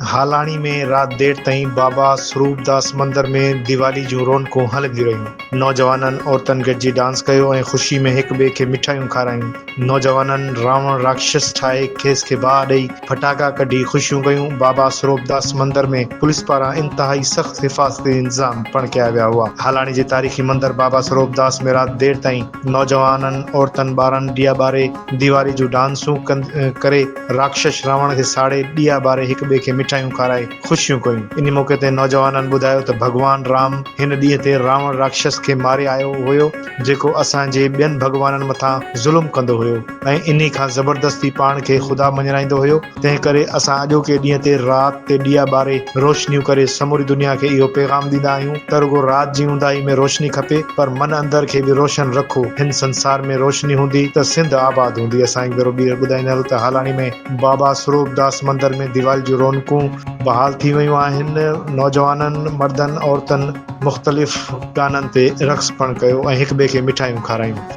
هالاڻي ۾ رات دير تائين بابا سروپ داس مندر ۾ ديوالي جون رونقون هلنديون رهيون. نوجوانن عورتن گڏجي ڊانس ڪيو ۽ خوشي ۾ هڪ ٻئي کي مٺايون کارايون. نوجوانن راوڻ راڪشس ٺاهي کيس کي باهه ڏئي ڦٽاڪا ڪڍي خوشيون ڪيون. بابا سروپ داس مندر ۾ پوليس پاران انتهائي سخت حفاظتي انتظام پڻ ڪيا ويا هئا. هالاڻي جي تاريخي مندر بابا سروپ داس ۾ رات دير تائين نوجوانن عورتن ٻارن ڏيئا ٻاري ديوالي جون ڊانسون ڪري راڪشش راوڻ کي ساڙي ڏيئا ٻاري هڪ ٻئي کي مٺايون کارائي خوشيون ڪيون. انهي موقعي تي نوجوانن ٻڌايو ته ڀڳوان رام هن ڏينهن تي راوڻ راڪشس کي ماري آيو هيو جيڪو اسان جي ٻين ڀڳوانن مٿان ظلم ڪندو هيو ۽ انهي کان زبردستي پاڻ کي خدا مڃرائيندو هيو تنهن ڪري اسان اڄوڪي ڏينهن تي رات تي ڏيئا ٻاري روشنيون ڪري سموري دنيا کي اهو پيغام ڏيندا آهيون ته رڳو رات جي اونداهي ۾ روشني کپي پر من اندر کي به روشن رکو هن سنسار ۾ روشني هوندي ته سنڌ آباد هوندي اسان هڪ ڀيرو ٻيهر ٻڌائيندا هلون ته هالاڻي ۾ بابا سروپ داس مندر ۾ ديوالي جون رونقون بحال ٿي ويون آهن نوجوانن مردن عورتن مختلف گانن تي رقص پڻ ڪيو ۽ هڪ ٻئي کي مٺايون کارايون.